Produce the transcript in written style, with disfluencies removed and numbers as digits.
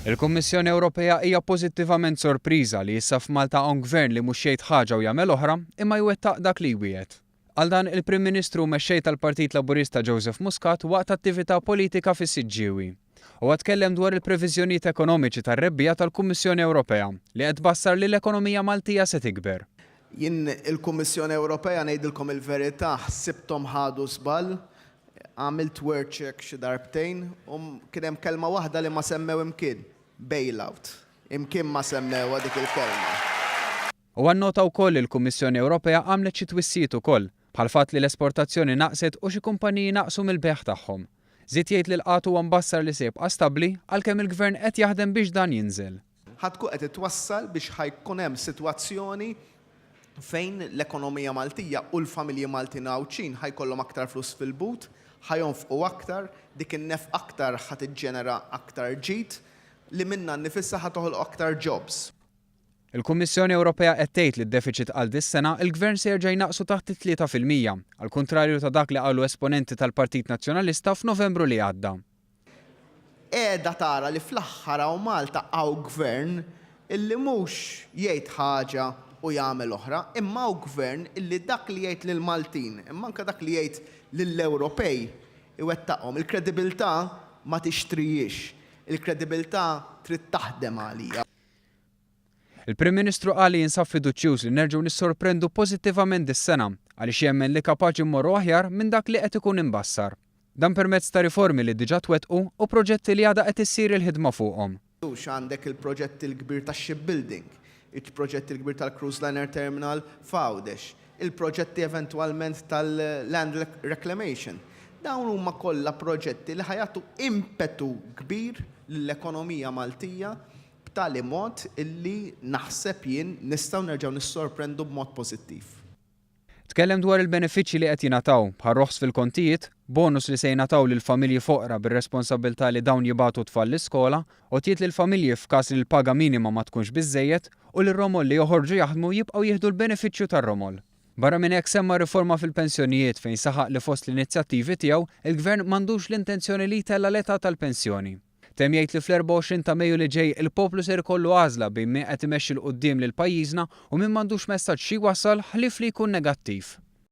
Il-Kummissjoni Ewropea hija pożittivament sorpriża li issa f'Malta hawn Gvern li mhux jgħid ħaġa u jagħmel oħra, imma jwettaq dak li jwiegħed. Qal dan il-Prim Ministru u Mexxej tal-Partit Laburista Joseph Muscat waqt attività politika fis-Siġġiewi. Huwa tkellem dwar il-previżjonijiet ekonomiċi tar-rebbiegħa tal-Kummissjoni Ewropea li qed tbassar li l-ekonomija Maltija se tikber. Jien il-Kummissjoni Ewropea ngħidilkom il-verità ħsibthom ħadu żball, għamilt word check xi darbtejn u kien hemm kelma waħda li ma semmew imkien, bailout. Imkien ma semmewha dik il-kelma. Huwa nnota wkoll li l-Kummissjoni Ewropea għamlet xi twissijiet ukoll, bħall-fatt li l-esportazzjoni naqset u xi kumpaniji naqsu mill-bejgħ tagħhom. Żied jgħid li l-qgħad huwa mbassar li se jibqa' stabbli għalkemm il-Gvern qed jaħdem biex dan jinżel. Ħa tkun qed itwassal biex ħa jkun hemm sitwazzjoni fejn l-ekonomija Maltija u l-familji Maltin u Għawdxin ħa jkollhom aktar flus fil-but, ħa jonfqu aktar, dik in-nefqa aktar ħa tiġġenera aktar ġid li minnha nnifisha ħa toħloq aktar jobs. Il-Kummissjoni Ewropea qed tgħid li d-defiċit għal dis-sena l-Gvern se jerġa' jnaqqsu taħt it-3%, għall-kuntrarju ta' dak li qalu esponenti tal-Partit Nazzjonalista f'Novembru li għadda. Qiegħda tara li fl-aħħar hawn Malta hawn Gvern illi mhux jgħid ħaġa u jagħmel oħra, imma hawn Gvern illi dak li jgħid lill-Maltin, imma anke dak li jgħid lill-Ewropej iwettaqhom. Il-kredibilità ma tixtrihiex. Il-kredibilità trid taħdem għaliha. Il-Prim Ministru qal li jinsab fiduċjuż li nerġgħu nissorprendu pożittivament dis-sena għaliex jemmen li kapaċi mmorru aħjar minn dak li qed ikun imbassar. Dan permezz ta' riformi li diġà twettqu u proġetti li għadha qed issir il-ħidma fuqhom. Għandek il-proġett il-kbir tax-shipbuilding, il-proġett il-kbir tal-cruise liner terminal f'Għawdex, il-proġetti eventwalment tal-land reclamation. Dawn huma kollha proġetti li ħa jagħtu impetu kbir lill-ekonomija Maltija b'tali mod illi naħseb jien nistgħu nerġgħu nissorprendu b'mod pożittiv. Tkellem dwar il-benefiċċji li qed jingħataw, bħal roħs fil-kontijiet, bonus li se jingħataw lil familji foqra bir-responsabbiltà li dawn jibagħtu t-tfal l-iskola, għotjiet lill-familji f'każ li l-paga minima ma tkunx biżżejjed u li r-romol li joħorġu jaħdmu jibqgħu jieħdu l-benefiċċju tar-romol. Barra minn hekk semma riforma fil-pensjonijiet fejn saħaq li fost l-inizjattivi tiegħu, il-Gvern m'għandux l-intenzjoni li jtella' l-età tal-pensjoni. Temm jgħid li fl-24 ta' Mejju li ġej il-poplu ser ikollu għażla bejn min qed imexxi 'l quddiem lil pajjiżna u min m'għandux messaġġ xi jwassal ħlief li jkun negattiv.